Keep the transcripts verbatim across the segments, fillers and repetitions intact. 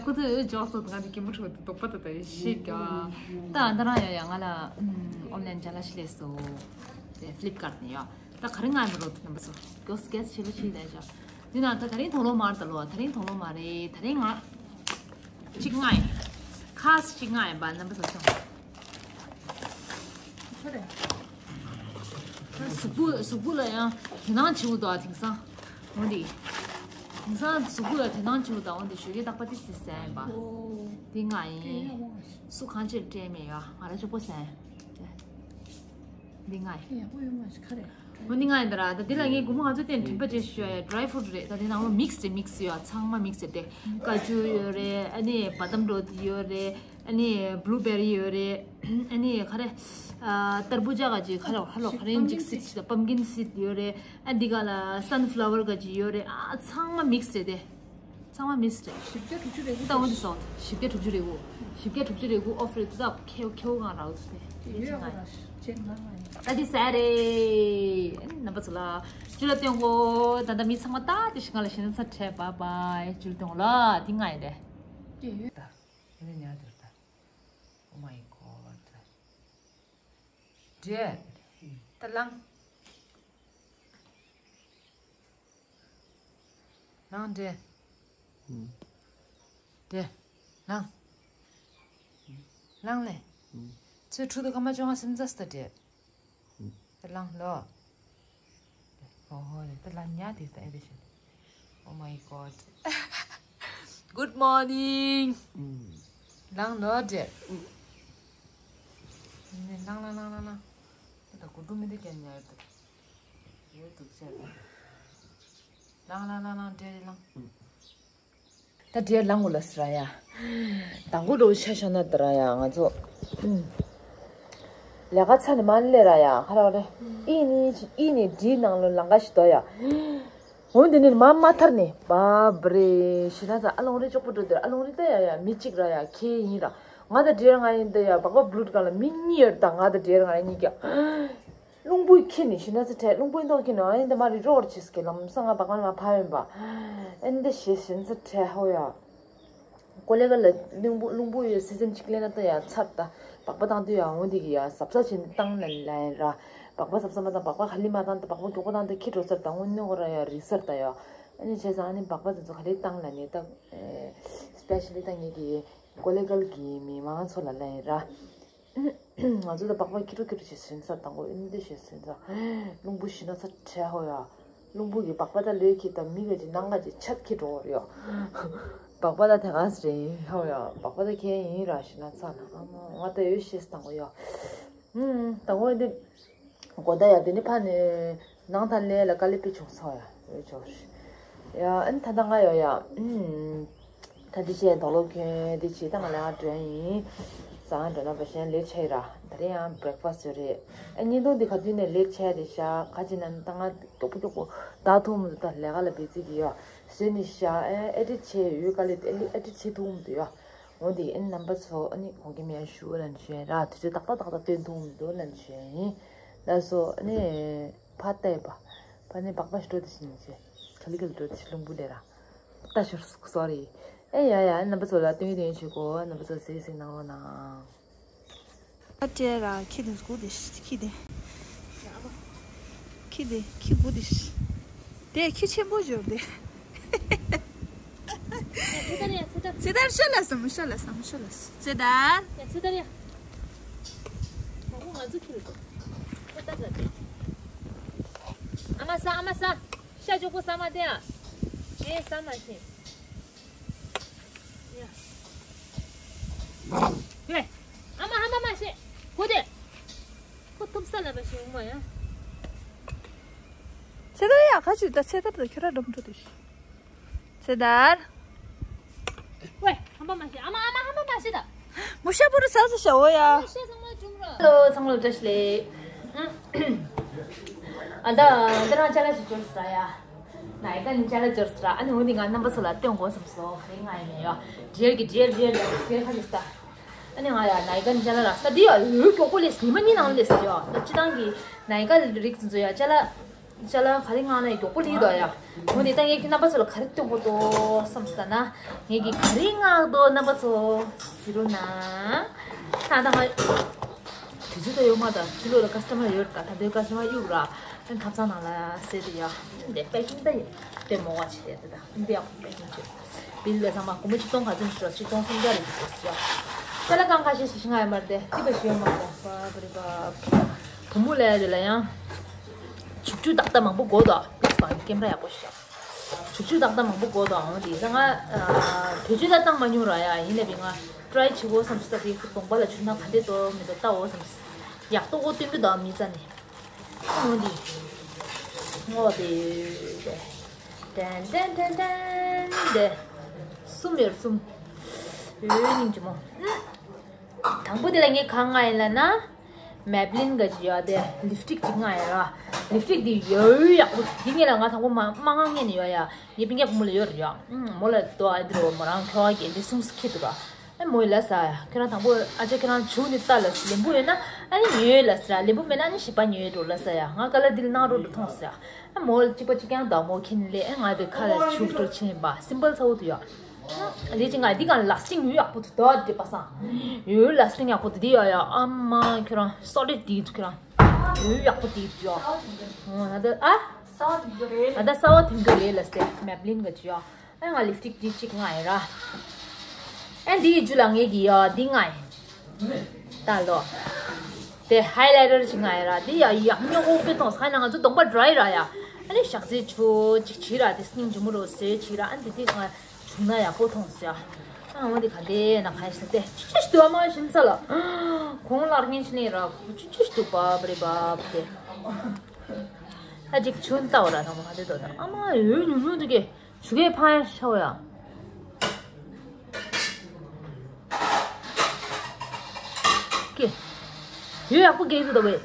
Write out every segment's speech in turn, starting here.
ཁོ་ཚོས་འོས་འཇོག་སོང་། ང་ཚོ་གད་མོ་འཁྲུགས་འདུག་དོགས་པ་དང་དང་ཤེས་ཀྱང་། ད་ཨ་ད་རང་ཡང་ཡང་ང་ལ་ཨོན་ལན་ཅ་ལག་ཞིག་སླེབས་སོང་། དེ་ཕི་ལིབ་ཀར་ནས་ཡོད། ད་ག་རེ་ང་མི་རོ་དེ་རྣམ་པ་ཚོ། གོ་སི་གེ་སི་ཆེ་ལོ་ཆེ་ལས་བྱ། འདི་ན་ད་དེ་རིང་དང་བླངས་མ་རེད། ད་ལོ་དེ་རིང་དང་བླངས་མ་རེད། དེ་རིང་ང་གཅིག་ང་ཡིན། ཁ་སི་གཅིག་ང་ཡིན་པ་རྣམ་པ་ཚོ་ཚང་། གཟུགས་པོ་གཟུགས་པོ་ལ་ཡང་དོ་སྣང་བྱེད་དགོས་འདུག་ཨ། དེང་སང་འོ་འདི། དེང་སང་གཟུགས་པོ་ལ་དོ་སྣང་བྱེད་དགོས་འདུག་འོ་འདི་ཞོགས་ཀས་རྟག་པར་ཏི་སི་ཟས་ཡིན་པ། འདི་ང་ཡིན། སུ་གང་ཅིར་སྤྲད་མེད་ཡ། ང་རང་གཅིག་པོ་ཟས། འདི་ང་ཡིན། འོ་འདི་ང་ཡིན་ད་ར། ད་འདི་ལ་ངས་དགོང་མོ་ང་ཚོ་བསྟན་དྲན་པ་ཅན་ཞུ་ཡ། ཌ་རའི་ཕུ་རུ་རེད། ད་འདི་ནང་ལོ་མིག་སི་རེད། མིག་སི་ཡོད། ཚང་མ་མིག་སི་རེད་དེ། ཀ་ཅུ་ཡོད་རེད། ཨ་ནི་བ་དམ་རོ་ཡོད་རེད། ཨ་ནི་བླུ་བེ་རི་ཡོད་རེད། ཨ་ནི་ག་རེ། ཨ་ཏར་བུ་ཇ་ག་ཅི་ཁ་ལོ་ཁ་ལོ་ག་རེ་ཇིག་སིད་ཅི་ད་པམ་ཀིན་སིད་ཡོད་རེད། ཨ་འདི་ག་ལ་སན་ཕ་ལ་ཝར་ག་ཅི་ཡོད་རེད། ཨ་ཚང་མ་མིག་སི་རེད་དེ། ཚང་མ་མིག་སི་རེད། བཞི་བརྒྱ་དྲུག་ཅུ་རེ་དགུ། ད་འོ་འདི་སོང་། བཞི་བརྒྱ་དྲུག་ཅུ་རེ་དགུ། བཞི་བརྒྱ་དྲུག་ཅུ་རེ་དགུ་ཨོ་ཕར་རེད། ད་ཁེའུ་ཁེའུ་གང་རག་ཚུལ་དེ། དེ་ཡོད་ཅི་ང་ཡིན། ད་འདི་ཟ་རེད། ཨ་ནི་རྣམ་པ་ཚོ་ལ་ཇུ་ལ་སྟོན་གོ། ད་ལྟ་མི་ཚང་མ་ད་དེ་ཞིག་ང་ལ་ཞེ་ན་ཚ་ཁྲལ་བ་བ་ཇུ་ལ་སྟོན་གོ་ལ། དེ་ང་ཡིན་རེད། དེ་ཡོད་ད། དེ་ནས་ཉར་དུ་ད། Oh my god. འདྲེ། ད་ལངས། ལངས་འདྲེ། འདྲེ། ལངས། ལངས་ལེ། ཚོས་ཁྲུ་དུ་ཁ་མ་ཅོ་ང་སེམས་ཚ་སྟ་འདྲེ། ད་ལངས་ལོ། ཨོ་ཧོ་རེ། ད་ལ་ཉ་དེ་ད་ཨེ་རེ་ཤི། Oh my god. Good morning. ལངས་ནོ་འདྲེ། ནི་ལངས་ལངས་ལངས་ལངས་ལངས། ད་གུ་འགྲོ་མི་འདི་རྒྱ་ཉར་འདུག་ཡོད་འདུག་ཅེས། ལངས་ལངས་ལངས་ལངས་འདྲེ་རེ་ལངས། ད་འདྲེ་ལངས་འོ་ལ་སི་ར་ཡ། དང་པོ་འགྲོ་ཆ་ཤ་ན་ད་ར་ཡ་ང་ཚོ། ལས་ཀ་ཚ་ནི་མ་ལས་ར་ཡ་ཧ་ར་རེ། ཨི་ནི་ཨི་ནི་འདྲིའི་ནང་ལོ་ལང་ཀ་ཞིག་དོ་ཡ། འོན་ཏེ་ནི་མ་མ་ཐར་ནི་བ་བ་རེ་ཞི་ན་ཚ། ཨ་ལོང་རེ་ཅོག་པོ་འགྲོ་དེར། ཨ་ལོང་རེ་ད་ཡ་ཡ་མི་གཅིག་ར་ཡ་ཁེ་ཡིན་ར། ང་ད་འདྲེ་ར་ང་ཡིན་ད་ཡ། སྦག་སྦག་བླུད་གང་ལ་མི་གཉིས་ཡོད་ད། ང་ད་འདྲེ་ར་ང་ཡིན་གཉིས་ཀྱང་། རླུང་བུས་ཁྱེར་ནས་ཞི་ན་ཚ་ཁྲལ། རླུང་བུས་མདོག་ཁྱེར་ནས་ཨ་ནི་འདི་མ་རི་རོ་བར་ཆེས་ཀྱི་ལམ་སང་ང་བག་མ་ཕ་ཡོན་པ། ཨ་ནི་འདི་ཞེས་ཞི་ན་ཚ་ཁྲལ་ཧོ་ཡ། ཀོ་ལེ་ག་ལ་རླུང་བུ་རླུང་བུ་ཡོད་སེ་སེམས་གཅིག་ལེན་ན་ད་ཡ་ཚར་ད། སྦག་སྦག་བཏང་དུས་ཡ་འོང་དེ་གི་ཡ་ཟབ་ས་ཆེན་བཏང་ལན་ལན་ར། སྦག་སྦག་ཟབ་ས་མ་བཏང་། སྦག་སྦག་ཧ་ལི་མ་བཏང་ད། སྦག་སྦག་མགྱོགས་པོ་བཏང་ད་ཁྱི་འགྲོ་ཚར་ད། དངོས་གནས་ཁོ་ར་ཡ་རིག་ཚར་ད་ཡ། ཨ་ནི་བྱས་ཙང་ཨ་ནི་སྦག་སྦག་དེ་ཚོ་ཧ་ལི་བཏང་ལན་ནི་ད། སི་པེ་ཤ་ལི་ད་ངེད་ཀྱི་ཀོ་ལེ་གལ་གི་མི་མང་ཚོ་ལ་ལན་ར། ང་ཚོ་ད་སྦག་སྦག་ཁྱི་འགྲོ་ཁྱི་འགྲོ་ཞེས་ཟིན་ས་དང་པོ་ཨིན་དེ་ཞེས་ཟིན་ས། རླུང་བུ་ཞི་ན་ཚ་ཁྲལ་ཧོ་ཡ། རླུང་བུ་གི་སྦག་སྦག་ད་ལོས་ཁྱི་ད་མི་ག་ཅི་ནང་ག་ཅི་ཆད་ཁྱི་འགྲོ་བར་ཡོ། སྦག་སྦག་ད་དེ་ག་སི་རེད་ཧོ་ཡ། སྦག་སྦག་ད་ཁྱེད་ཡིན་ར་ཞི་ན་ཚ་ན་ཨ་མ་ང་ད་ཡོད་ཞེས་དང་པོ་ཡོ། ཨུམ་དང་པོ་འདི་གོ་ད་ཡ་དེ་ནི་ཕ་ནི་ནང་ཐ་ལེ་ལ་དཀའ་ལས་པི་ཆུང་ས་ཡ་ཡོད་ཆོག་ཡ། ཨན་ད་ད་ང་ཡོ་ཡ། ཨུམ། ད་འདི་བྱས་དོག་ལོ་ཁྱོད་འདི་བྱས་ད་ང་ལ་ང་འགྲོ་ཡ་ཡིན། ཟ་ང་འགྲོ་ན་བ་གཞན་ལེ་ཆེ་ར། ད་རེས་ཡང་བྷི་རེག་ཕ་སི་ཡོད་རེད། ཨ་བརྙན་ཐུང་འདི་ག་དུས་ནས་ལེ་ཆེ་རེད་ཤག་ག་ཅི་ན་ད་ང་མགྱོགས་པོ་མགྱོགས་པོ་ད་ཐུག་མི་འདུག་ད་ལས་ཀ་ལ་བི་ཛི་གི་ཡོད་ཟེར་ནི་ཤག་ཨེ་ཨེ་ཌིཊ་བྱས་ཡོད་ག་ལེ་ཨེ་ཨེ་ཌིཊ་བྱེད་ཐུབ་མི་འདུག་ཡོད། འོ་དེ་ཨེ་རྣམ་པ་ཚོ་ཨ་ནི་ཁོང་གི་མེད་ཤུ་ལན་ཞུ་ཡ་ར། དུས་ཚོད་ཏག་ཏག་ཏག་ཏག་སྟོན་ཐུབ་མི་འདུག་ལན་ཞུ་ཡ་ཡིན། ལགས་སོ། ཨ་ནི་ཕ་ལྟས་པ་ཕ་ནི་སྦག་སྦག་ཞིག་འགྲོ་དེ་ཞིག་ཡིན་ཞེས་ག་ལི་ག་ལི་འགྲོ་དེ་ཞིག་རླུང་བུ་ལས་ར། ལྟ་ཞོར་སོ་རི། ཨེ་ཡ་ཡ་རྣམ་པ་ཚོ་ལ་སྟོན་གྱི་སྟོན་བྱེད་གོ་རྣམ་པ་ཚོ་གཟིགས་གཟིགས་གནང་རོགས་གནང་། ཨ་ཅེ་ར་ཁྱི་དེ་སྒུག་དེ་ཤི་ཁྱི་དེ། ཁྱི་དེ་ཁྱི་སྒུག་དེ་ཤི། དེ་ཁྱི་ཆེན་པོ་འབྱོར་དེ། ཚེ་ཐར་ཡ་ཚེ་ཐར། ཚེ་ཐར་ཤ་ལ་སམ་ཤ་ལ་སམ་ཤ་ལ་སམ། ཚེ་ཐར། ཡ་ཚེ་ཐར་ཡ། ང་ཚོ་ཁྱི་རེད། ཚེ་ཐར་ར། ཨ་མ་ས་ཨ་མ་ས། ཤ་ཅོག་པོ་ཟ་མ་སྟེ་ཨ། ངས་ཟ་མ་ཤེས། ཡ། ཡ། ཨ་མ་ཧ་མ་མ་ཤེས། གོ་དེ། ཁོ་ཐུབ་ས་ལ་བ་ཤེས་འོང་མ་ཡ། ཚེ་ཐར་ཡ་ཁ་ཆུ་ད་ཚེ་ཐར་ད་ཁྱོད་ར་འགྲོ་མི་འགྲོ་དེ་ཤི། ཚེ་ཐར། ཝེ་ཧམ་པ་མ་ཤེས། ཨ་མ་ཨ་མ་ཧམ་པ་མ་ཤེས་ད། མོ་ཤ་པོ་རུ་ས་ས་ཤ་འོ་ཡ། ཤ་ཚང་མ་བྱུང་ར། ཧེ་ལོ་ཚང་མ་ལ་བཀྲ་ཤིས་བདེ་ལེགས། ཨ་ད་ད་རང་ཅ་ལག་ཞིག་འབྱོར་ས་ཡ། ནའི་ཀ་ནས་ཅ་ལག་འབྱོར་ས་ར། ཨ་ནི་འོ་འདི་ང་རྣམ་པ་ཚོ་ལ་སྟོན་དགོས་བསམ་སོང་། ཧེ་ང་ཡིན་ཡ། འབྲེལ་གི་འབྲེལ་འབྲེལ་ལ་འབྲེལ་ཁ་ལི་ས། ཨ་ནི་ང་ཡ་ནའི་ཀ་ནས་ཅ་ལག་རག་ས་འདི་ཡ་ཡོད་མགྱོགས་པོ་ལས་ཉི་མ་གཉིས་ནང་ལས་ས་ཡ། ད་སྤྱི་བཏང་གི་ནའི་ཀ་རིགས་ཚོ་ཡ་ཅ་ལག་ཅ་ལག་ག་རེ་མངགས་ན་ཡང་མགྱོགས་པོ་སླེབས་འདུག་ཡ། འོ་དེ་ད་ངས་ཁྱེད་རྣམ་པ་ཚོ་ལ་ག་རེ་སྟོན་དགོས་འདུག་བསམ་སོང་ན། ངས་ཀྱིས་ག་རེ་མངགས་འདུག་རྣམ་པ་ཚོ་གཟིགས་རོགས་གནང་། ད་ད་ང་དུས་ཚོད་ད་ཡོད་མ་ད་ཕྱི་ལོགས་ལ་ཀ་སི་ཊ་མར་ཡོད་ད། ད་དུང་ཀ་སི་ཊ་མར་གཡུག་ར། ཨ་ཐབ་ཚང་ནང་ལ་ཟེར་དེ་ཡ། འདི་པེ་ཀིང་ད་ཡིན་དེ་མོ་བ་བྱེད་དེ་ད་འདི་ཡག་པོ་པེ་ཀིང་བྱེད། བིལ་ལ་ཚང་མ་སྒོར་མོ་ཆིག་སྟོང་ག་ཚོད་ཞུ་ར། ཆིག་སྟོང་སུམ་བརྒྱ་རེ་ཞུ་ར། ཅ་ལག་གང་ག་ཞིག་ཞིག་ང་ཡ་མར་དེ་ཏི་པ་ཞུ་ཡ་མ་གོ་བ་བ་རི་བ། བུ་མོ་ལ་ཡ་དེ་ལ་ཡང་ཆུ་ཆུ་ཏག་ཏག་མང་པོ་དགོས་དོ། པི་ལིས་བ་ཀེམ་ར་ཡག་པོ་ཞིག་ཆུ་ཆུ་ཏག་ཏག་མང་པོ་དགོས་དོ། འོ་དེ་ད་ང་བེད་སྤྱོད་ད་བཏང་མ་མྱོང་ར་ཡ། ཡིན་ནའི་ང་ཊ་རའི་བྱེད་དགོས་བསམ་སོང་། ད་དེ་གདོང་པ་ལ་བྱུག་ན་ག་འདྲས་འདུག་མི་འདུག་ལྟ་འོ་བསམ་སོང་། ཡག་ཏོག་ཏོ་སྟོན་གྱི་འདུག་མི་ཚ་ནས། འོ་དེ་ངོ་དེ་དེ། ཏན་ཏན་ཏན་ཏན་དེ། གསུམ་ཡོད་གསུམ། ཡོད་སྙིང་རྗེ་མོ། དང་པོ་དེ་ལ་ངས་གང་མངགས་ཡིན་ལབ་ན། མེབ་ལིན་ག་ཅིག་ཡོད་དེ་ལིབ་སི་ཊིག་ཅིག་མངགས་ཡིན་ར། ལིབ་སི་ཊིག་དེ་ཡོད་ཡག་པོ་འདི་ངས་ལ་ང་དང་པོ་མ་མ་མངགས་ངས་ནས་ཡོད་ཡ། ངའི་སྤུན་ཀྱག་བུ་མོ་ལ་ཡོད་རེད་ཡ། མོ་ལ་དོ་ཨ་དི་རོ་མོ་རང་ཁྱོ་ག་གི་འདི་གསུམ་སུ་ཁྱེར་འདུག་ར། ཨེ་མོ་ཡི་ལ་ས་ཡ། ཁྱོད་རང་དང་པོ་ཨ་ཅག་ཁྱོད་རང་བྱུག་ནི་ལྟ་ལ་ལེན་པོ་ཡོད་ན་ཨ་ནི་ཉོས་ལ་ས་ར། ལེན་པོ་མེད་ན་ཨ་ནི་ཞིབ་པ་ཉོས་འགྲོ་ལ་ས་ཡ། ང་ག་ལ་འདི་ལ་ནང་རོ་འགྲོ་མཐོང་ས་ཡ། ཨ་མོ་ལ་གཅིག་པ་གཅིག་རྐྱང་དང་མོ་ཁྱེར་ནི་ལས་ཨེ་ང་དེ་ཁ་ལ་བྱུག་འགྲོ་ཕྱིན་པ་སིམ་པལ་ཚ་བོ་དུ་ཡ། ཨ་ལས་ཅི་ང་འདི་གང་ལ་སི་ཊིང་ཡོད་ཡག་པོ་དུ་དོ་དེ་པ་སང་ཡོད་ལ་སི་ཊིང་ཡག་པོ་དུ་དེ་ཡ་ཡ། ཨ་མ་ཁྱོད་རང་སོ་ལི་ཌི་དུ་ཁྱོད་རང་ཡོད་ཡག་པོ་དུ་ཡ། ཨ་ད་ཨ། ད་ད་ས་བ་དུན་གི་རེད་ལ་སྟེ་མེབ་ལིན་གི་ཅི་ཡ། ཨ་ང་ལིབ་སི་ཊིག་དེ་གཅིག་མངགས་ཡིན་ར། ཨ་འདི་ཡི་རྒྱུ་ལ་ངས་གི་ཡ་འདི་མངགས་ཡིན། ད་ལོ། དེ་ཧའི་ལའི་ཊར་ཅིག་མངགས་ཡིན་ར། འདི་ཡ་ཡག་ཉོ་གོ་དཔེ་མཐོང་ས་ན་ང་ཚོ་གདོང་པ་ཌ་རའི་ར་ཡ། ཨ་ནི་ཞག་ཚི་ཆུ་ཅིག་བྱི་ར་དེ་སྙིང་རྗེ་མོ་རོ་ཟེར་བྱི་ར། ཨ་འདི་དེ་ང་བྱུང་ན་ཡག་པོ་མཐོང་ས་ཡ། ཨ་འོ་འདི་ག་འདི་ན་ག་ཡིན་ས་དེ་ཆུ་ཆུ་ཞིག་འདུག་ཨ་མ་ཞིམ་ས་ལ། གོང་ལར་ངན་ཞིག་ནས་ར་ཁོ་ཆུ་ཆུ་ཞིག་འདུག་པ་པ་རེ་པ་པ་དེ། ད་ཅིག་ཆུ་འདི་ལྟ་བ་ར་ཐང་མ་ག་དེ་འདུག་ད་ཨ་མ་ཡོད་ཉུང་ཉུང་འདུག་གེ། ཞུ་གས་ཕང་ཡ་ཤའོ་ཡ། ཀེ། ཡོད་ཡག་པོ་སྐྱེས་འདུག་ད་བས།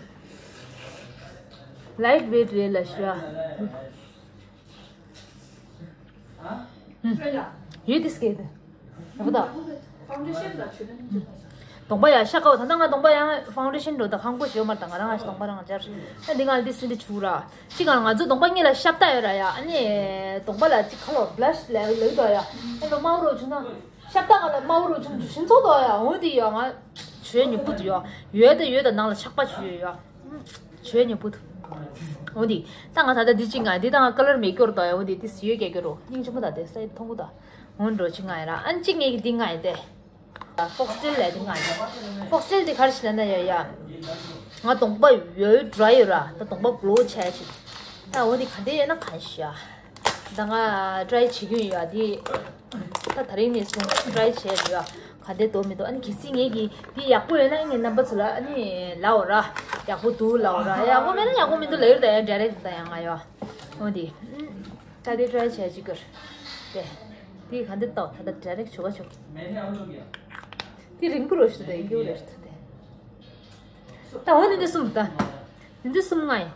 ལའིཊ་ཝེཊ་རེད་ལ་ཤ། ཡོད་དེ་སྐྱེས་འདུག་ཡག་པོ་ད། གདོང་པ་ཡ་ཤ་ཀའོ་ད་ལྟ་ང་གདོང་པ་ཡང་ཕའུན་ཌེ་ཤན་འགྲོ་ད་ཁང་པོ་ཞོ་མར་ད་ང་རང་ང་ཞིག་གདོང་པ་རང་སྦྱར། ཨ་འདི་ང་འདི་སྲིད་འདི་བྱུག་ར། ཅི་གང་ང་ཚོ་གདོང་པ་གཉིས་ལ་ཤ་བཏགས་ཡོད་ར་ཡ། ཨ་ནི་གདོང་པ་ལ་ཅི་ཁ་ལོ་བླ་ཤི་ལ་ལ་ཡོད་ད་ཡ། ཨ་ལོ་དམར་རོ་བྱུང་ན། ཤ་བཏགས་ང་ལ་དམར་རོ་བྱུང་ཞིང་ཚོགས་ད་ཡ། འོ་དེ་ཡ་ང་ཇོའི་ཉོ་པུ་དུ་ཡ། ཡོད་ད་ཡོད་ད་ནང་ལ་ཆག་པ་བྱུས་ཡོད་ཡ། ཇོའི་ཉོ་པུ་དུ། འོ་དེ། ད་ང་ད་ལྟ་འདི་ཅི་ང་འདི་ད་ང་ཀ་ལར་མེད་སྐྱོར་ད་ཡ། འོ་དེ་དེ་ཟི་ཡོད་རྒྱ་སྐྱོར་རོ་སྙིང་རྗེ་མོ་ད་དེ་ས་ཡི་མཐོང་གུ་ད། འོ་འགྲོ་ཅི་ང་ཡ་ར་ཨན་ཅི་ངེད་ཀྱི་འདི་ང་ཡ་དེ། ཧྥོག་སི་ཊེལ་ལས་དེ་ང་ཡ། ཧྥོག་སི་ཊེལ་དེ་ག་རེ་ཞིག་ལབ་ན་ཡ་ཡ། ང་གདོང་པ་ཡོད་ཌ་རའི་ཡོད་ར། ད་གདོང་པ་གློ་བྱས་ཅིག་ད་འོ་དེ་ག་འདྲ་ཡོད་ན་ག་ཤ། ད་ང་ཌ་རའི་བྱེད་རྒྱུ་ཡོད་ཡ་དེ། ད་ད་རིང་ནས་བཟུང་ཌ་རའི་བྱས་ཡོད་ཡ། ག་འདྲ་འདུག་མི་འདུག་ཨ་ནི་གལ་སྲིད་ངེད་ཀྱི་དེ་ཡག་པོ་ཡོད་ན་ངས་རྣམ་པ་ཚོ་ལ་ཨ་ནི་ལབ་འོ་ར། ཡག་པོ་འདུག་ལབ་འོ་ར། ཡག་པོ་མེད་ན་ཡག་པོ་མི་འདུག་ལབ་ཡོད་ད་ཡ། ཌའི་རེག་ད་ཡ་ང་ཡ། འོ་དེ། ད་དེ་ཊ་རའི་བྱས་ཅིག་གར། དེ། དེ་ག་འདི་ལྟ་ད་ད་ཌའི་རེག་ཆོ་ག་ཆོ། དེ་རིང་པོ་རོ་ཞིག་ད་ཡིན་གྱི་རོ་ཞིག་ད་དེ། ད་འོ་ནི་འདི་གསུམ་ད། འདི་འདི་གསུམ་ང་ཡིན།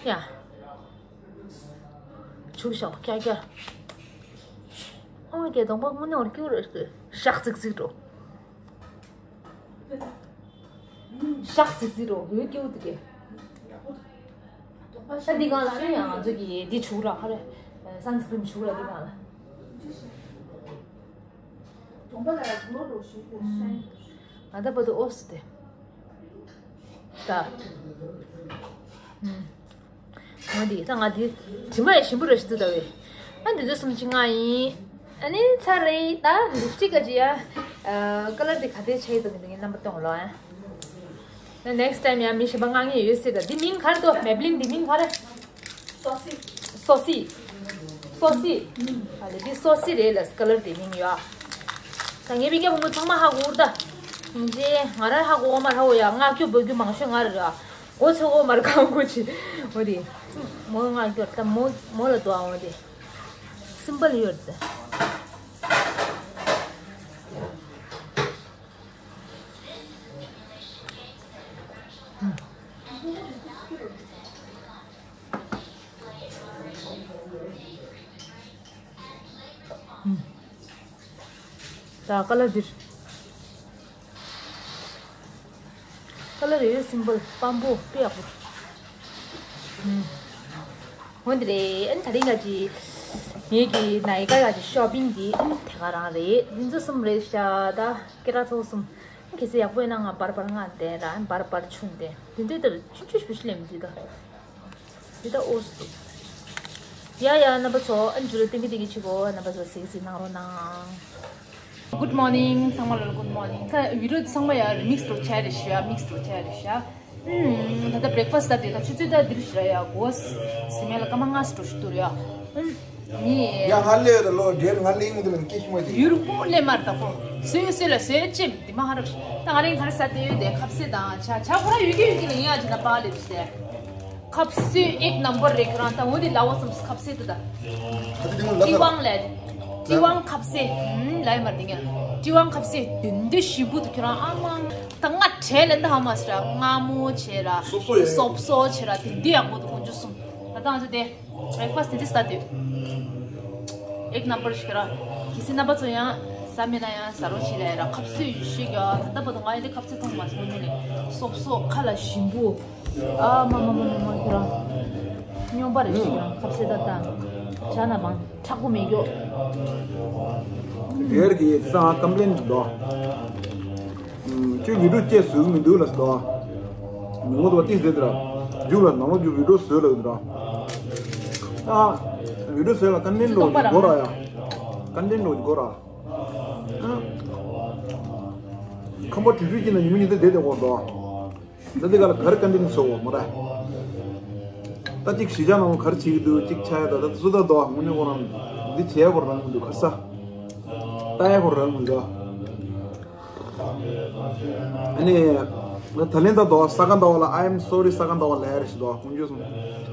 ཡ། བྱུག་ཤོག་ཀྱ་ཀྱ། ཨོ་ཀྱེ་གདོང་པ་དངོས་གནས་འོར་སྐྱུར་རེད། ཤག་ཙིག་ཙིག་འགྲོ། ཤག་ཙིག་ཙིག་འགྲོ་འོད་སྐྱུར་འདུག་གེ། ད་འདི་གང་ལ་ཨ་ཡང་ང་ཚོ་གི་འདི་བྱུག་ར་ཧ་རེ། སན་སི་ཀྲིམ་བྱུག་ར་འདི་གང་ལ། གདོང་པ་ལ་གློ་རོ་ཞིག་ཏུ་ཤན། ང་ད་བར་དུ་ཨོ་སི་ཏེ། ད། ང་འདི་ད་ང་འདི་དྲི་མ་ཡི་ཞིམ་པོ་རེ་ཞིག་ཏུ་ད་བས། ཨ་འདི་ཚོ་སུམ་ཅི་ང་ཡིན། ཨ་ནི་ཚར་རེད་ད་ལིབ་སི་ཊིག་ག་ཅི་ཡ། ཀ་ལར་འདི་ག་དེ་ཆེ་ཡི་ད་འདི་ངའི་རྣམ་པ་སྟོན་ལོ་ཨ། ནེག་སི་ཊའིམ་ཡང་མི་གཞན་པ་མངགས་ངེས་ཡོད་སྲིད་ད། འདི་མིང་ག་རེ་འདུག་མེབ་ལིན་འདི་མིང་ག་རེ། སོ་སི། སོ་སི། ཨ་ལེ་འདི་སོ་སི་རེད་ལ་ཀ་ལར་འདི་མིང་ཡོད། ད་ངའི་སྤུན་ཀྱག་བུ་མོ་ཚང་མ་ཧ་གོ་ད། ཡིན་ཅེ་ང་རང་ཧ་གོ་བ་མ་ཧ་གོ་ཡ་ང་ཁྱོད་བོད་རྒྱུ་མང་ཤོས་ང་རེད་ར། གོ་ཆོ་གོ་མར་གང་གོ་ཆི། འོ་དེ། མོ་ང་ཁྱོད་ད་མོ་མོ་ལ་དོ་ཨ་འོ་དེ། སིམ་པལ་ཡོད་ད། ད་ཀ་ལར་འདིར། ཀ་ལར་རེ་རེ་སིམ་པལ་སྤམ་པོ་དཔེ་ཡག་པོ། ཧུམ། འོན་ཏེ་རེད། ཨན་ད་རིང་ང་ཅི་ངེད་ཀྱི་ནའི་ཀ་ཡ་ཅི་ཤོ་པིང་གི་ཨན་དེ་ག་རང་རེད། འདི་ཚོ་གསུམ་རེད་ཤག་ད་སྐད་གྲགས་ཚོ་གསུམ། གལ་སྲིད་ཡག་པོ་ཡིན་ན་ང་བར་བར་ང་དེ་ར་ཨན་བར་བར་ཆུང་དེ་འདི་འདི་ལྟར་ཆུང་ཆུང་ཞིག་ལེན་མི་འདུག་ད། འདི་ད་ཨོ་སུ། ཡ་ཡ་རྣམ་པ་ཚོ་ཨན་ཇུ་ལ་ཏིང་གི་ཏིང་གི་ཆི་གོ་རྣམ་པ་ཚོ་གཟིགས་གཟིགས་གནང་རོགས་གནང་། Good morning ཚང་མ་ལ་good morning ད་བི་ཌི་ཡོ་ཚང་མ་ཡ་རི་མིག་སི་འགྲོ་ཆ་རེ་ཤི་ཡ་མིག་སི་འགྲོ་ཆ་རེ་ཤི་ཡ། ཨུམ། ད་ལྟ་བྷི་རེག་ཕ་སི་ཊི་ད་དེ་ད་ཆུ་ཚོད་ད་འདིར་ཤི་ར་ཡ་གོ་སི་མེ་ལ་སྐར་མ་ལྔ་སི་འགྲོ་ཤི་འདུག་ར་ཡ། ཨུམ། ནི། ཡ་ང་ལེ་ད་ལོ་འདྲེར་ང་ལེ་ཡོང་དུ་ལ་སྐྱེ་ཤི་མ་ཅིག་ཡུར་པོ་ལེ་མར་ད་གོ་སོས་སོས་ལ་སོས་ཅེམ་དེ་མ་ཧ་རབ་ཤི་ད་ང་རེ་ང་རེ་ས་དེ་ཡོད་དེ་ཁབ་སེ་དང་ཆ་ཆ་ཁོ་ར་ཡོད་ཀྱི་ཡོད་ཀྱི་ལ་ཡིན་ཨ་ཅི་ད་པ་ལེ་ཤི་དེ། ཁབ་སེ་ཨེག་ནམ་བར་རེ་ཁྱེད་རང་ད་འོ་དེ་ལ་བ་སམ་ཁབ་སེ་དུ་ད། ཁ་ཏི་ཏི་ལ་ཏི་ཝང་ལེ། ཏི་ཝང་ཁབ་སེ། ལ་ཡི་མར་དེ་ངེ་ལ། ཏི་ཝང་ཁབ་སེ་དེ་འདི་ཞིམ་པོ་དུ་ཁྱེད་རང་ཨ་མ། ད་ང་བྲེ་ལེ་འདི་ཧ་མ་སི་ར་མངར་མོ་བྱེད་ར། སོབ་སོ་ཡ། སོབ་སོ་བྱེད་ར་དེ་འདི་ཡག་པོ་དུ་ཀུན་ཅུ་སུམ། ད་ད་ང་ཚོ་དེ། བྷི་རེག་ཕ་སི་ཊི་དེ་འདི་སྟ་དེ། ཨེག་ནམ་བར་ཞིག་ར། གལ་སྲིད་རྣམ་པ་ཚོ་ཡང་ཟ་མེད་ན་ཡང་ཟ་རོགས་བྱེད་ལ་ཡ་ར་ཁབ་སེ་ཡུ་ཤེས་ཀྱི་ད་ལྟ་བར་དུ་ང་ཡི་དེ་ཁབ་སེ་མཐོང་མ་སོང་ནི་ལེ། སོབ་སོ་ཁ་ལ་ཞིམ་པོ། ཨ་མ་མ་མ་མ་མ་ཁྱེད་རང་། སྨྱོན་པ་རེད་ཤི་རང་ཁབ་སེ་ད་ད། བྱ་ན་བང་ཁྲག་པོ་མེད་གྱོ། རེད་ཀྱི་ས་ཀམ་པི་ལེན་འདུག་དོ། ཁྱོད་བི་ཌིའོ་ཅེས་བཟོས་མི་འདུག་ལ་སོ། མི་ངོ་དོ་ཏིས་ཟེར་དེ་ར། རྒྱུགས་ལ་ནང་ལོགས་རྒྱུགས་བི་ཌིའོ་བཟོས་ལ་འདུག་ར། ཨ། བི་ཌིའོ་བཟོས་ལ་ཀམ་པི་ལེན་འགྲོ་གི་དགོས་ར་ཡ། ཀམ་པི་ལེན་འགྲོ་གི་དགོས་ར། ཁམས་པ་དུས་ཚོད་ཀྱི་ན་ཉི་མ་ཉི་ཟེར་བསྡད་དེ་འོང་དོ། ད་འདི་ག་ལ་གར་ཀམ་པི་ལེན་བཟོ་འོ་མ་ར། ད་ཅིག་གཞིས་ཆགས་ནང་གར་བྱེད་ཀྱི་འདུག་ཅིག་ཆ་ཡ་ད་ད་སུ་ད་དོ་དངོས་གནས་ཁོ་རང་འདི་བྱས་ཁོ་རང་མི་འདུག་ཁ་ས། ད་ཡ་ཁོ་རང་མི་འདུག་ཨ་ནི། ད་ལན་ད་དོ་ས་ག་ཟླ་བ་ལ་I am sorry ས་ག་ཟླ་བ་ལ་ཡ་རེ་ཞིག་དོ་ཀུན་ཅུ་སོང་།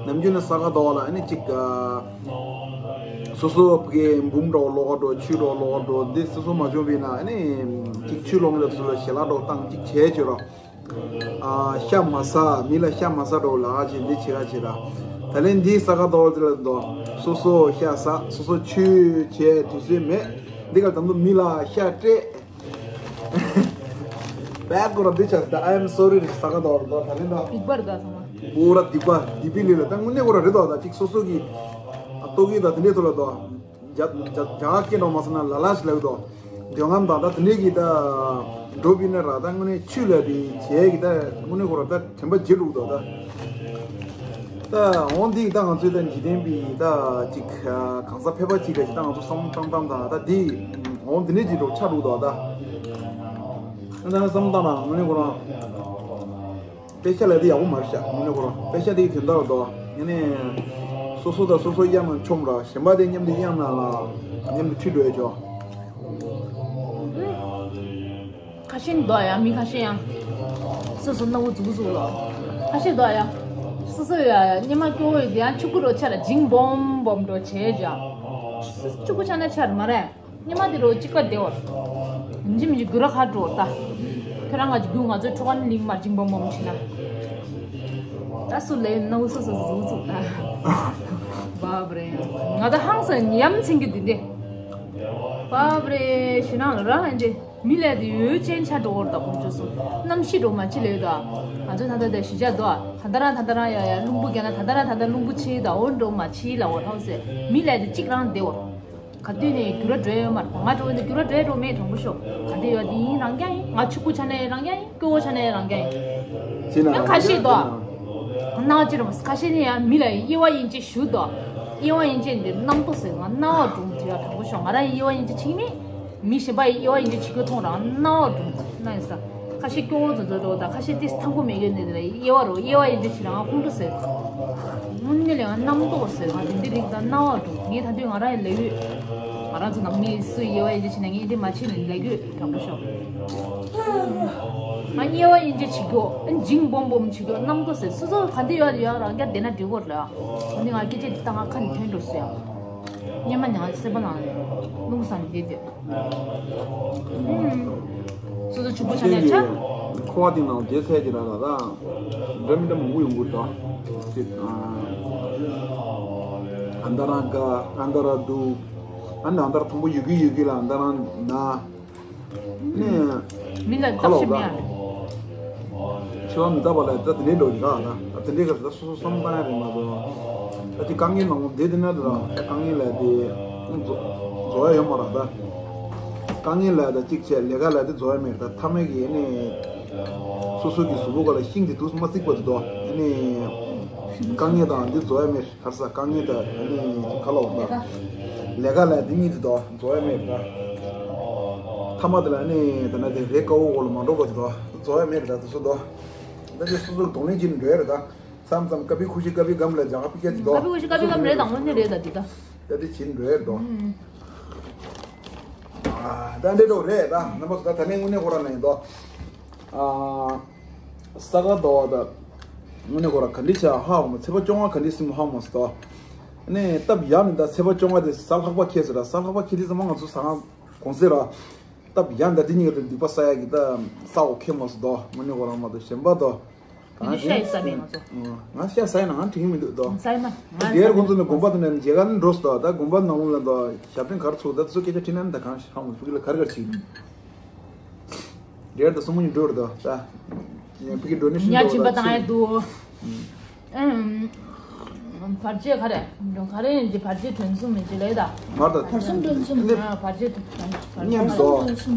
ནམ་རྒྱུན་ནི་ས་ག་ཟླ་བ་ལ་ཨ་ནི་ཅིག་སོ་སོ་ཕ་གི་འབུམ་འགྲོ་ལོག་འགྲོ་ཆུ་འགྲོ་ལོག་འགྲོ་འདི་སོ་སོ་མ་བྱུང་བས་ན་ཨ་ནི་ཅིག་ཆུ་ལོག་ངེ་ལ་སོ་སོ་ཞལ་ལག་འགྲོ་བཏང་ཅིག་བྱས་བྱོས་རོགས། ཤ་མ་ཟ་མི་ལ་ཤ་མ་ཟ་འགྲོ་ལ་ཨ་ཅེ་འདི་བྱེད་ག་བྱེད་ར། ད་ལན་འདི་ས་ག་ཟླ་བ་འདི་ལ་འདོ་སོ་སོ་ཤ་ཟ་སོ་སོ་ཆུ་བྱས་དུས་ཚོད་མེད་འདི་ག་དམ་དུ་མི་ལ་ཤ་སྤྲད། བས་ཀོ་ར་འདི་ཆ་ད་I am sorry རེད་ས་ག་ཟླ་བ་འདོ་ད་ལན་འདོ། སྡིག་པ་རེད་ད་ཚང་མ། ཨོ་ར་སྡིག་པ་སྡིག་པའི་ལས་ལ་ད་དངོས་གནས་ཁོ་ར་རེད་དོ་ད་ཅིག་སོ་སོ་གི་ཨ་ཏོ་གི་ད་དེ་འདྲས་ཐོ་ལ་དོ། རྒྱ་རྒྱ་རྒྱ་གར་སྐད་འགྲོ་མ་སོང་ན་ལ་ལ་ཞིག་ལབ་དོ། འདོད་རྔམ་དང་ད་དེ་འདྲས་ཀྱི་ད་འགྲོ་བི་ན་ར་ད་དངོས་གནས་ཆུ་ལ་དེ་བྱས་ཀྱི་ད་དངོས་གནས་ཁོ་ར་ད་དྲན་པ་བརྗེད་འགྲོ་གི་དོ་ད། ད་འོང་འདི་ད་ང་ཚོའི་ད་འཇིག་རྟེན་པའི་ད་ཅིག་གང་ཟག་ཕལ་པ་ཅིག་ག་ཅིག་ད་ང་ཚོ་བསམ་བློ་བཏང་སྟངས་དང་ད་འདི་འོང་འདི་འདྲས་ཅིག་འགྲོ་ཆགས་འགྲོ་གི་དོ་ད། ད་བསམ་བློ་བཏང་ན་དངོས་གནས་ཁོ་རང་། དཔེ་ཆ་ལས་དེ་ཡག་པོ་མ་རེད་ཤག་དངོས་གནས་ཁོ་རང་དཔེ་ཆ་དེ་དོན་དག་ལ་དོ་ཡིན་ནའི་སོ་སོ་དང་སོ་སོ་གཡང་ན་མཆོང་ར་གཞན་པ་དེ་མཉམ་དུ་གཡང་ན་ལ་མཉམ་དུ་ཁྲིད་འགྲོ་ཡ་ཆོག་ཁ་ཤས་འདུག་ཡ་མི་ཁ་ཤས་ཡང་སོ་སོ་སྣང་བ་འཛུགས་འཛུགས་ལོ། ཁ་ཤས་འདུག་ཡ་སོ་སོ་ཡ་སྙེ་མ་སྐྱོ་བོ་ཡོད་དེ་ཡང་ཆུ་ཁུ་རོ་ཆ་ལ་འཇིང་སྦོམ་སྦོམ་འགྲོ་བྱས་ཀྱང་ཆུ་ཁུ་ཆ་ན་ཆ་ར་མ་རེད། ཉི་མ་དེ་རུ་གཅིག་པ་བདེ་བར། ཡིན་གཅིག་མིན་གཅིག་རྒྱུ་ར་ཁ་འགྲོ་ད། ཁྱོད་རང་ང་ཅིག་རྒྱུ་ང་ཚོའི་ཁྲོ་ཁ་ནི་ལིང་མར་ཅིང་བམ་བམ་བྱེད་ན། ད་སུ་ལས་ན་འུ་སུ་སུ་སུ་སུ་ད། བབ་རེད། ང་ད་ཧང་སང་ཡ་མཚན་གྱི་འདི་འདི། བབ་རེད་ཞུ་ན་ལ་ར་ཨེ་འདི། མི་ལས་དེ་ཡོད་ཅན་ཆ་འགྲོ་བར་ད་ཁོང་ཚོ་སུ། གནམ་གཤིས་འགྲོ་མ་ཅི་ལས་ད། ང་ཚོ་ད་ད་ད་གཞིས་ཆགས་དོ། ད་ད་རང་ད་ད་རང་ཡ་ཡ་རླུང་བུ་རྒྱག་ན་ད་ད་རང་ད་ད་རླུང་བུ་ཆེ་ད་འོ་འགྲོ་མ་ཆེ་ལ་འོ་ཧང་སེ། མི་ལས་དེ་གཅིག་རང་བདེ་བར། ག་དུས་ནས་རྒྱུ་ར་འགྲོ་ཡོད་མ་རེད། ང་འགྲོ་ནས་རྒྱུ་ར་འགྲོ་འགྲོ་མེད་དྲང་པོ་ཤོག་ག་དུས་ཡོད་དེ་ཡིན་རང་རྐྱང་ཡིན། ང་ཕྱུག་པོ་ཆ་ནས་རང་རྐྱང་ཡིན། སྐྱོ་བོ་ཆ་ནས་རང་རྐྱང་ཡིན། ཅི་ན་ཡང་ཁ་ཤས་དོ། ནང་ཅི་རུ་ཁ་ཤས་ནི་ཡང་མི་ལ་དབྱེ་བ་ཡིན་ཅེས་ཞུ་དོ། དབྱེ་བ་ཡིན་ཅེས་འདི་རྣམ་རྟོག་ཟེར་ང་རྣ་བ་སྒྲུང་དེ་ཡ་དྲང་པོ་ཤོག་ང་རང་དབྱེ་བ་ཡིན་ཅེས་ཆིག་མེད། མི་གཞན་པ་ཡི་དབྱེ་བ་ཡིན་ཅེས་ཆིག་གོ་མཐོང་རང་རྣ་བ་སྒྲུང་ན་ཡིན་ས། ཁ་ཤས་སྐྱོ་བོ་ཚོ་ཚོ་འགྲོ་དང་ཁ་ཤས་ཏིས་ཐང་པོ་མེད་གི་ནི་དེ་ལ་དབྱེ་བ་རོ་དབྱེ་བ་ཡིན་ཅེས་ཆི་རང་ཁོང་ཁྲོ་ཟེར། དངོས་གནས་ལས་ང་རྣམ་རྟོག་ཟེར་ང་དེ་འདི་རིགས་དང་རྣ་བ་སྒྲུང་ངས་ད་དུས་ང་རང་ཡི་ལས་ཡོད། ང་རང་ཚོ་ནང་མི་སུ་དབྱེ་བ་ཡིན་ཅེས་ཆི་ན་ངས་འདི་མ་བྱེད་ནི་ལས་ཡོད་དྲང་པོ་ཤོག་ང་དབྱེ་བ་ཡིན་ཅེས་བྱེད་རྒྱུ་ཨ་འཇིང་སྦོམ་སྦོམ་བྱེད་རྒྱུ་རྣམ་རྟོག་ཟེར་སུ་ཚོ་ག་འདི་ཡོད་ཡོད་རང་རྒྱ་དེ་ན་འགྲིག་གོ་ར། ང་འདི་ང་སྐད་ཆ་འདི་ད་ང་ཁ་ནས་ཐོན་འགྲོ་སོ་ཡ། སྙེ་མ་ཉང་སེ་པ་ནང་རླུང་སང་འདི་དེ། སོ་སོ་ཕྱུག་པོ་ཆགས་ནས་ཆ། འཁོར་བ་དེ་ནང་རྗེས་ཚད་ཀྱི་ལ་ལ་ལ། འདྲ་མི་འདྲ་མང་པོ་ཡོང་གི་འདུག་ཅེས། ཨ་འདྲ་རང་དགའ་ཨ་འདྲ་ར་སྡུག་ཨ་ནི་ཨ་འདྲ་ར་མཐོན་པོ་ཡོད་ཀྱི་ཡོད་ཀྱི་ལ་ཨ་འདྲ་རང་ན། ནས་མི་ལ་ཁ་ལོག་ད་ཆེ་བ་མི་རྟག་པ་ལ་ད་དེ་འདྲའི་འགྲོ་གི་ད་ད་ད་དེ་འདྲའི་ག་ད་སོ་སོ་བསམ་བཏང་ཡ་རེད་མ་གཏོགས། ད་ཅི་དཀའ་ངལ་མང་པོ་བསྡད་དེ་ན་ད་ད་དཀའ་ངལ་ལ་དེ་རྫོགས་རྫོགས་ཡ་ཡོད་མ་རེད་ད། དཀའ་ངལ་ལ་ད་གཅིག་བྱས་ལས་ཀ་ལ་དེ་རྫོགས་ཡ་མེད་ད། མཐའ་མའི་གི་ནས་སོ་སོ་གི་གཟུགས་པོ་ག་ལ་ཤིང་དེ་དུས་མ་བརྩིགས་པ་དེ་དོ་ནས་དཀའ་ངལ་དང་འདི་རྫོགས་ཡ་མེད། ག་རེ་ཟ། དཀའ་ངལ་དང་ཨ་ནི་ཁ་ལོག་དང་ལས་ཀ་ལ་འདི་གཉིས་དེ་དོ་རྫོགས་ཡ་མེད་ད། མཐའ་མ་དེ་ལ་ཨ་ནི་ད་ན་དེ་རེ་དཀའ་བོ་འོག་ལ་མ་འགྲོ་བ་དེ་དོ་རྫོགས་ཡ་མེད་ད། དེ་ཚོ་དོ་ད་དེ་སོ་སོ་གདོང་ལེན་བྱེད་ནི་འགྲོ་ཡ་རེད་ད། མཚམས་མཚམས་ཀ་པི་ཁུ་ཤི་ཀ་པི་གམ་ལ་ཇག་པི་ཀ་དེ་དོ་ཀ་པི་ཁུ་ཤི་ཀ་པི་གམ་རེད་དང་དངོས་གནས་རེད་ད་དེ་ད། ད་དེ་བྱེད་ནི་འགྲོ་ཡ་རེད་དོ། ཨ་ད་འདྲེ་འགྲོ་རེད་ད། རྣམ་པ་ཚོ་ད་ད་ནས་དངོས་གནས་ཁོ་རང་ན་ཡིན་དོ། ཨ། ས་ག་ཟླ་བ་ད། དངོས་གནས་ཁོ་ར་ག་འདྲི་བྱ་ཧ་གོ་མ། ཚེས་པ་བཅོ་ལྔ་ག་འདྲི་སིམ་ཧ་མ་སི་ཏོ། ནས་སྟབས་ཡག་ནི་ད་ཚེས་པ་བཅོ་ལྔ་དེ་གཟའ་ལྷག་པ་ཁེལ་ཟེར་ར། གཟའ་ལྷག་པ་ཁེལ་དུས་ཙམ་པ་ང་ཚོ་ཟ་ཁང་གོང་ཟེར་ར། སྟབས་ཡག་ནི་ད་དེ་གཉིས་ཀ་དེ་སྡིག་པ་ས་ཡ་གི་ད་ས་འོག་ཁེལ་མ་སི་ཏོ། དངོས་གནས་ཁོ་རང་མ་གཏོགས་གཞན་པ་དོ། དེ་ནི་ཤ་ཡི་ས་མེད་ང་ཚོ། ང་ཤ་ཟ་ཡ་ན་ང་དྲན་གི་མི་འདུག་དོ། ཟ་ཡ་ན་ང་དེར་ཁོང་ཚོ་ནི་དགོན་པ་དེ་ནས་མཇལ་ཁ་ནི་འགྲོ་སི་ཏོ། ད་དགོན་པ་ནང་ལོགས་ལ་དོ་ཞབས་བརྟན་ག་རེ་ཚུགས་ད་དེ་ཚོ་སྐད་ཆ་དྲིས་ན་ནི་ད་གང་ཤ་མ་སི་ཕུག་ལ་ག་རེ་ག་རེ་བྱེད། རེད་ད་སོ་མོ་ཉིད་འགྲོ་རེད་ད། ད་ཕ་གི་འགྲོ་ནི་ཤི་ཉ་འགྲོ་ཆིན་པ་ད་བཏང་ཡ་ཤི་འགྲོ་འདུག་ད། ཨམ། བར་ཆད་ག་རེ། ག་རེ་ཡིན་གྱི་བར་ཆད་ཐོན་གསུམ་མིན་གྱི་ལས་ད། མར་ད་བར་གསུམ་ཐོན་གསུམ། ཨ་བར་ཆད་ཐོན་བར་ཉམས་གསུམ་སོ། ཐོན་གསུམ།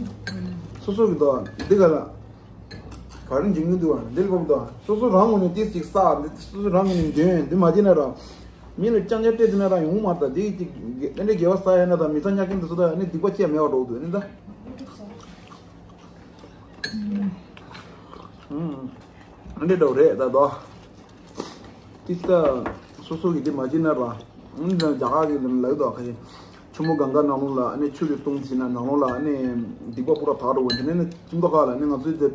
སོ་སོ་གི་ད་འདི་ག་ལ། ག་རེ་འཇིགས་ངེས་འདུག་ཨ་འདི་ལ་བབ་ད། སོ་སོ་རང་ངོས་ནས་ཏིས་ཅིག་ས་འདི་སོ་སོ་རང་ངོས་ནས་འདོན་འདི་མ་བྱས་ན་ར། མི་ལ་ཅང་ཅང་སྤྲད་ཟིན་ན་ར་ཡོང་མ་ད། འདི་ཅིག་དེ་འདྲའི་དགེ་བ་ས་ཡ་ན་ད་མི་ཚང་ཉག་ཀིན་དུ་སོ་ད་ནི་སྡིག་པ་ཅི་ཡང་མེད་པ་འགྲོ་འདུག་ནི་ད། ཨ་འདྲེ་འདྲ་བོ་རེད་ད་དོ། ཏིས་ཀ་སོ་སོ་གི་དེ་མ་བྱེད་ན་ར། ཨ་ནི་རྒྱ་གར་གི་ལམ་ལ་ཡོད་དོ་ཁ་ཤས། ཆུ་མོ་གངྒཱ་ནང་ལོགས་ལ་ཨ་ནི་ཆུ་དེ་བཏུང་ཟིན་ན་ནང་ལོགས་ལ་ཨ་ནི་སྡིག་པ་པུ་ར་དག་འགྲོ་བ་དེ་ནས་ནི་ཁྱིམ་ཐོག་ཁག་ལ་ནི་ང་ཚོའི་དེ་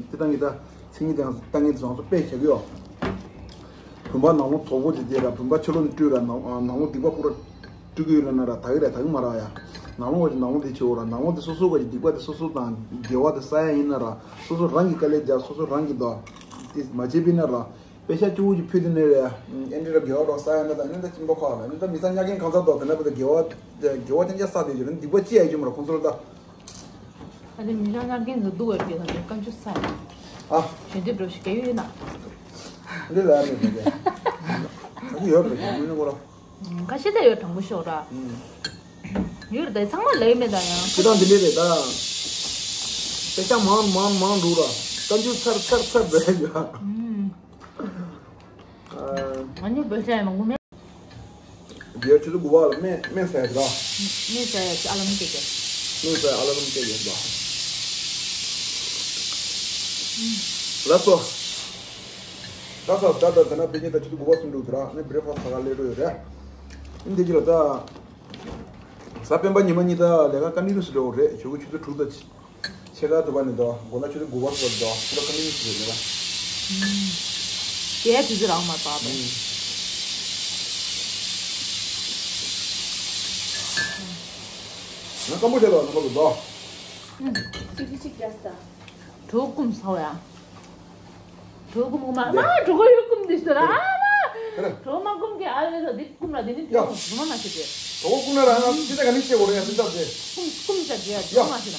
དེ་ཏང་གི་ད་མཚན་ཉིད་དང་ལྟ་ངན་དེ་ཚོ་ང་ཚོ་དཔེ་བྱེད་ཀྱི་ཡོད། བུམ་པ་ནང་ལོགས་ཚོགས་པོ་དེ་དེ་ར་བུམ་པ་ཕྱི་ལོགས་ནས་སྤྲུལ་ར་ནང་ནང་ལོགས་སྡིག་པ་པུ་ར་སྤྲུལ་གི་ཡོད་ལ་ན་ར་དག་གི་ར་དག་གི་མ་ར་ཡ། ནང་ལོགས་ཀྱི་ནང་ལོགས་དེ་བྱེད་འོ་ར་ནང་ལོགས་དེ་སོ་སོ་ག་གི་སྡིག་པ་དེ་སོ་སོ་དང་དགེ་བ་དེ་ས་ཡ་ཡིན་ན་ར་སོ་སོ་རང་གི་དཀའ་ལས་རྒྱག་སོ་སོ་རང་གི་དོ། དེ་མ་བྱེད་པ་ཡིན་ན་ར། དཔེ་ཤ་སྐྱུ་བོ་གྱི་ཕུད་དེ་ནས་རེད། ཨེ་འདྲ་ར་དགེ་བ་རོགས་ས་ཡ་ན་ད་ཨེ་འདྲ་ཁྱིམ་པ་ཁག་ལ་ཨེ་འདྲ་མི་ཚང་ཉག་རྐྱེན་གང་ཚ་དོ་དེ་འདྲ་བུ་ད་དགེ་བ་དགེ་བ་ཅན་ཅན་ས་དེ་བརྗོད་ན་སྡིག་པ་ཅི་ཡ་ཡོད་མ་ར་ཁོང་ཚོ་ལ་ད། ད་དེ་མི་ཚང་ཉག་རྐྱེན་དུ་སྡུག་བའི་དགེ་ད་དེ་བཀའ་འགྱུར་ས་ཡ། ཨ། ཞེ་འདྲེ་འགྲོ་ཞིག་ག་ཡོད་ཡོད་ན། འདི་ལ་ཡ་མེད་མེད་ག་གི་ཡོད་རེད་ག་མི་ནི་གོ་ར། ཁ་ཤས་ད་ཡོད་དྲང་པོ་ཤོག་ར། ཡོད་རེད་ད་ཚང་མ་ལས་མེད་ད་ཡང་། ཁྱེད་རང་འདི་འདྲས་རེད་ད། དཔེ་ཆ་མང་མང་མང་འདུག་ར། བཀའ་འགྱུར་ཚར་ཚར་ཚར་རེད་ཡ། ང་ཉིད་བོད་ཆ་ཡང་མང་པོ་མེད། རྒྱལ་ཆུ་ཚོད་དགུ་པ་ལ་སྨན་སྨན་ཟ་ཡ་ར། སྨན་ཟ་ཡ་ཅི་ཨ་ལམ་སྐད་རྒྱག་སྨན་ཟ་ཡ་ཨ་ལམ་སྐད་རྒྱག་པ། ལགས་སོ། ད་ས་ད་ད་ད་ན་བེ་ཉེ་ད་ཆུ་ཚོད་དགུ་པ་སུམ་དྲུག་དེ་ར་ནི་བྷི་རེག་ཕ་སི་ཐ་ག་ལས་འགྲོ་ཡོད་རེད། འདི་ཅི་ལ་ད། གཟའ་སྤེན་པ་ཉི་མ་གཉིས་ད་ལས་ཀ་ཀ་ནི་རུ་སུ་འགྲོ་རེད་ཞུ་གི་ཆུ་ཚོད་དྲུག་ད་ཆི། ཕྱེད་ཀ་དུ་བ་ནི་དོ་མགོ་ན་ཆུ་ཚོད་དགུ་པ་སོགས་དོ་ཁུ་ར་ཁ་མི་ནི་ཞིག་རེད་ལ། དེ་དུས་ཚོད་རག་མ་ཚར་བས། ང་སྐམ་པོ་བྱས་ལ་ནང་ལོགས་དོ། ཅིག་ཅིག་རྒྱ་སྟ། གྲོ་སྐུམ་ཟ་བ་ཡ། གྲོ་སྐུམ་སྐུམ་མ་མ་གྲོ་གོ་ཡོད་སྐུམ་དེ་ཤི་ར་མ། གྲོ་མ་སྐུམ་གི་ཨ་ལེ་ད་དེ་སྐུམ་ལ་དེ་ནི་དེ་ཡ། སྐུམ་མ་མ་ཤི་དེ། གྲོ་གོ་སྐུམ་ལ་ར་ང་ཅི་ད་ག་ནི་ཤེས་གོ་རེ་ཡ་དེ་ད་དེ། སྐུམ་སྐུམ་ཤ་དེ་ཡ་དེ་མ་ཤི་ན།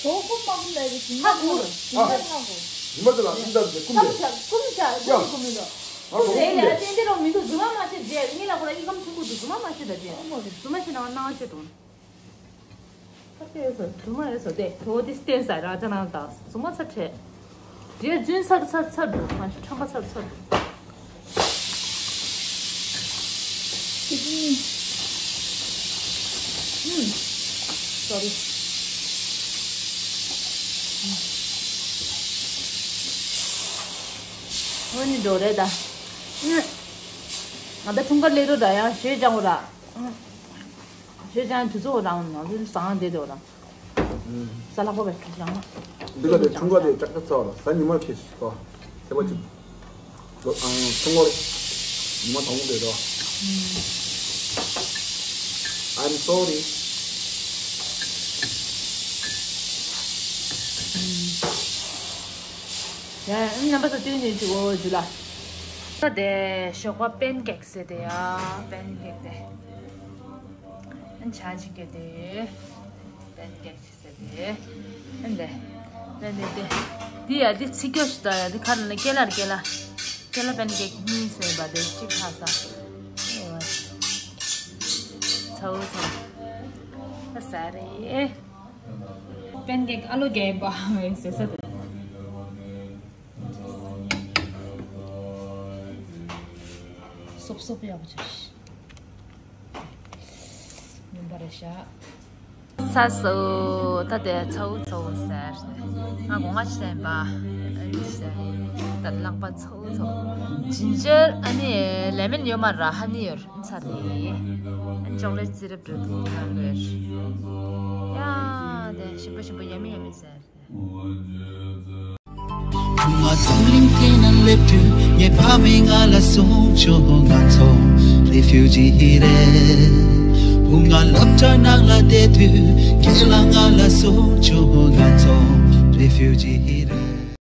གྲོ་སྐུམ་མ་སྐུམ་ལ་དེ་ཞིམ་ཧ་ན་གོ་ན་གོ་ཞིམ་ཨ། ཤ་ན་གོ། ཞིམ་པ་དེ་ལ་ཨིན་ད་དེ་སྐུམ་དེ། སྐུམ་ཤ་སྐུམ་ཤ་ཡ། སྐུམ་མི་འདུག་ང་གྲོ་གོ་སྐུམ་དེ་ལ་དེ། ཏན་ཏན་རོ་མི་འདུག་རྫུན་མ་མ་ཤི་དེ་ངེད་ལ་གོ་ལ་ཨི་ཁམ་ཆུང་གུ་འདུག་རྫུན་མ་མ་ཤི་ད་དེ། རྫུན་མ་ཤི་ན་ང་ན་ང་ཤི་དང་། ཁ་སྐད་སོ་དུ་མ་ཡོད་སོ་དེ་དོ་དེ་སྟེན་ས་ར་ཅ་ནང་དང་སུ་མ་ཚ་ཁྲེ། རྗེས་རྫུན་ཚར་ཚར་ཚར་འགྲོ་མ་ཤི་ཁྲམ་པ་ཚར་ཚར་འགྲོ། ཨུམ། སོ་རི། འོ་ནི་འགྲོ་རེད་ད། ཨུམ། ང་ད་འཁྲུངས་སྐར་སླེབས་རོགས་ད་ཡང་ཞོལ་ཅང་བོ་ར། ཨུམ། ཞེས་ཀྱང་དུས་ཚོད་རང་ནང་དུ་བཟང་བསྡད་དོ་རང་། ས་ལྷག་པ་བས་ཁྲི་བྱང་མ། འདི་ག་དེ་ཁྲུང་ཀ་དེ་ལྕགས་ཚ་ཚ་བ་ལ་ས་ཉི་མ་ཁེ་ཤི་ཏོ། ཚེ་བ་གཅིག་ཨང་ཚོང་འཁོར་ཉི་མ་དང་པོ་དེ་རོ། I'm sorry. ཡ་རྣམ་པ་ཚོ་ཏིང་ཏིང་ཅིག་འོ་ཇུ་ལ། ད་དེ་ཞོགས་པ་པན་ཀེག་ཟེར་དེ་ཡ་པན་ཀེག་དེ། ཨན་ཆ་ཅིག་གེ་དེ། པན་ཀེག་ཟེར་དེ། ཨེ་འདི། ཨེ་འདི་འདི། འདི་ཡ་འདི་ཚིག་སྐྱོ་ཞིག་ད་ཡ་འདི་ཁ་ལ་ནི་ཀེ་ལར་ཀེ་ལ། ཀེ་ལ་པན་ཀེག་གཉིས་ཟེར་བ་དེ་གཅིག་ཁ་ས། ཨེ་བ། ཚའུ་ཚའུ། ཨ་ས་རེ། པན་ཀེག་ཨ་ལོ་རྒྱས་པ་ཟེར་ས་དེ། སོབ་སོབ་ཡག་པོ་བྱས། མིན་པ་རེད་ཤག་ས་སོ། ད་དེ་ཚའུ་ཚའུ་ཟེར། ང་གོ་ང་ཆེན་པ། ཨ་ནི་ཟེར། ད་ལག་པ་ཚའུ་ཚའུ། ཇིན་ཇར་ཨ་ནི་ལེ་མན་ཡོད་མ་ར་ཧ་ནི་ཡོད་ཚར་རེད། ཨ་ནི་ཅོག་ལེ་ཊི་རྩི་རབ་འགྲོ་དུས་ཡང་རེད། ཡ་དེ་ཞིམ་པོ་ཞིམ་པོ་ཡ་མི་ཡ་མི་ཟེར། ང་འཛམ་གླིང་སྟེང་ན་སླེབས་དུས་ངའི་ཕ་མས་ང་ལ་གསུངས་བྱུང་། ང་ཚོ་རེ་ཕིའུ་ཇི་རེད། བུ་ང་སློབ་གྲྭ་ནང་ལ་བསྡད་དུས་ཁྱེད་ལ་ང་ལ་གསུངས་བྱུང་། ང་ཚོ་རེ་ཕིའུ་ཇི་རེད།